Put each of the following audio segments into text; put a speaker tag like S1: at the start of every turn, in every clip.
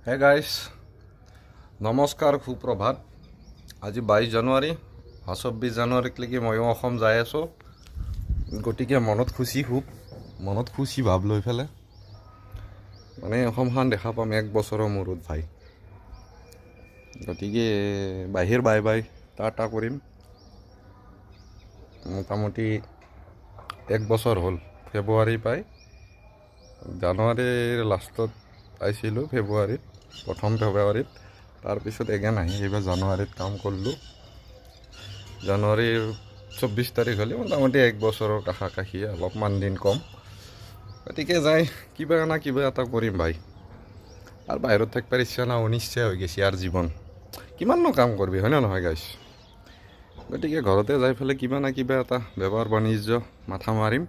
S1: হে গাইছ, নমস্কাৰ, সুপ্ৰভাত। আজি 22 জানুৱাৰী, 24 জানুৱাৰীলৈকে ময়ো অসম যাই আছোঁ। গতিকে মনত খুচি, খুব মনত খুচি ভাৱ লৈ পেলাই মানে অসমখন দেখা পাম এক বছৰৰ মূৰত ভাই। গতিকে বাহিৰ বাই বাই টাটা কৰিম। মোটামুটি এক বছৰ হ'ল, ফেব্ৰুৱাৰী পাই জানুৱাৰীৰ লাষ্টত আহিছিলোঁ, ফেব্ৰুৱাৰীত, প্ৰথম ফেব্ৰুৱাৰীত। তাৰপিছত এগেইন আহি এইবাৰ জানুৱাৰীত কাম কৰিলোঁ। জানুৱাৰীৰ 24 তাৰিখ হ'লে মোটামুটি এক বছৰৰ কাষা কাষি, অলপমান দিন কম। গতিকে যাই কিবা না কিবা এটা কৰিম ভাই। আৰু বাহিৰত থাকিবৰ ইচ্ছা না, অনিচ্ছা হৈ গৈছে ইয়াৰ জীৱন। কিমাননো কাম কৰিবি, হয়নে নহয় গাইছ? গতিকে ঘৰতে যাই পেলাই কিবা না কিবা এটা বেপাৰ বাণিজ্য মাথা মাৰিম।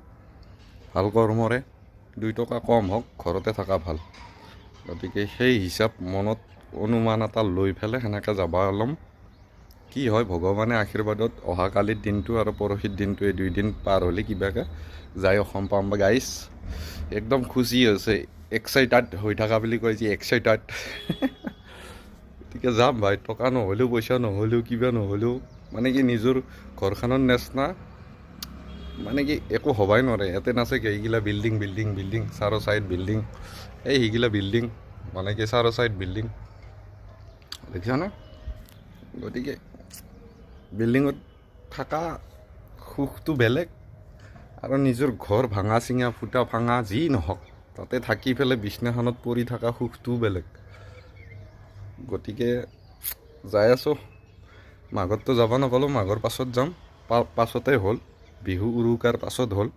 S1: ভাল কৰ্মৰে 2 টকা কম হওক, ঘৰতে থকা ভাল। গতিকে সেই হিচাপ মনত অনুমান এটা লৈ পেলাই সেনেকৈ যাব ল'ম। কি হয় ভগৱানে আশীৰ্বাদত অহাকালিৰ দিনটো আৰু পৰহিৰ দিনটো, এই 2 দিন পাৰ হ'লে কিবাকৈ যাই অসম পাম বা গাইছ। একদম খুচি হৈছে, এক্সাইটেড হৈ থকা বুলি কয় যে, এক্সাইটেড। গতিকে যাম ভাই, টকা নহ'লেও, পইচা নহ'লেও, কিবা নহ'লেও, মানে কি নিজৰ ঘৰখনৰ নিচিনা মানে কি একো হ'বাই নোৱাৰে। ইয়াতে নাছে কি এইগিলা বিল্ডিং বিল্ডিং বিল্ডিং, চাৰো চাইড বিল্ডিং, এই সেইগিলা বিল্ডিং, মানে কি চাৰো চাইড বিল্ডিং দেখিছানে? গতিকে বিল্ডিঙত থকা সুখটো বেলেগ আৰু নিজৰ ঘৰ ভাঙা চিঙা ফুটা ভাঙা যি নহওক, তাতে থাকি পেলাই বিছনাখনত পৰি থকা সুখটোও বেলেগ। গতিকে যাই আছোঁ। মাঘততো যাব নাপালোঁ, মাঘৰ পাছত যাম। পাছতে হ'ল, বিহু উৰুকাৰ পাছত হ'ল।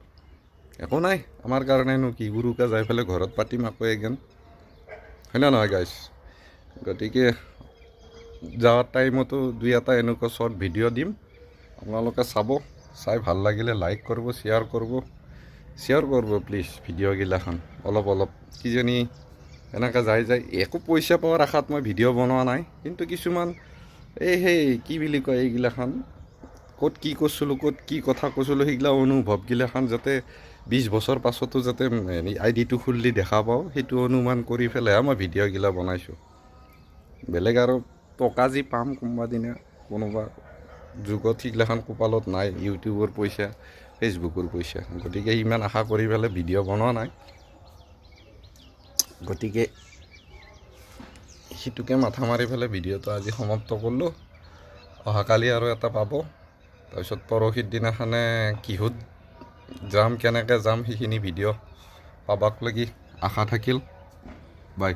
S1: একো নাই, আমাৰ কাৰণেনো কি? উৰুকা যাই পেলাই ঘৰত পাতিম আকৌ এগেন, হয় নে নহয় গাইছ? গতিকে যোৱাৰ টাইমতো দুই এটা এনেকুৱা শ্বৰ্ট ভিডিঅ' দিম, আপোনালোকে চাব। চাই ভাল লাগিলে লাইক কৰিব, শ্বেয়াৰ কৰিব, শ্বেয়াৰ কৰিব প্লিজ ভিডিঅ'গিলাখন অলপ অলপ। কিজানি এনেকৈ যাই যাই একো পইচা পোৱাৰ আশাত মই ভিডিঅ' বনোৱা নাই, কিন্তু কিছুমান এই সেই কি বুলি কয়, এইগিলাখন ক'ত কি কৰিছিলোঁ, ক'ত কি কথা কৈছিলোঁ, সেইগিলা অনুভৱগিলাখন যাতে 20 বছৰ পাছতো যাতে আইডিটো খুলি দেখা পাওঁ, সেইটো অনুমান কৰি পেলাইহে মই ভিডিঅ'গিলা বনাইছোঁ। বেলেগ আৰু টকা যি পাম কোনোবা দিনা কোনোবা যুগত, সেইগিলাখন কপালত নাই, ইউটিউবৰ পইচা, ফেচবুকৰ পইচা। গতিকে ইমান আশা কৰি পেলাই ভিডিঅ' বনোৱা নাই। গতিকে সিটোকে মাথা মাৰি পেলাই ভিডিঅ'টো আজি সমাপ্ত কৰিলোঁ। অহাকালি আৰু এটা পাব। তাৰপিছত পৰহিৰ দিনাখনে কিহত যাম, কেনেকৈ যাম, সেইখিনি ভিডিঅ' পাবাক লাগি আশা থাকিল। বাই।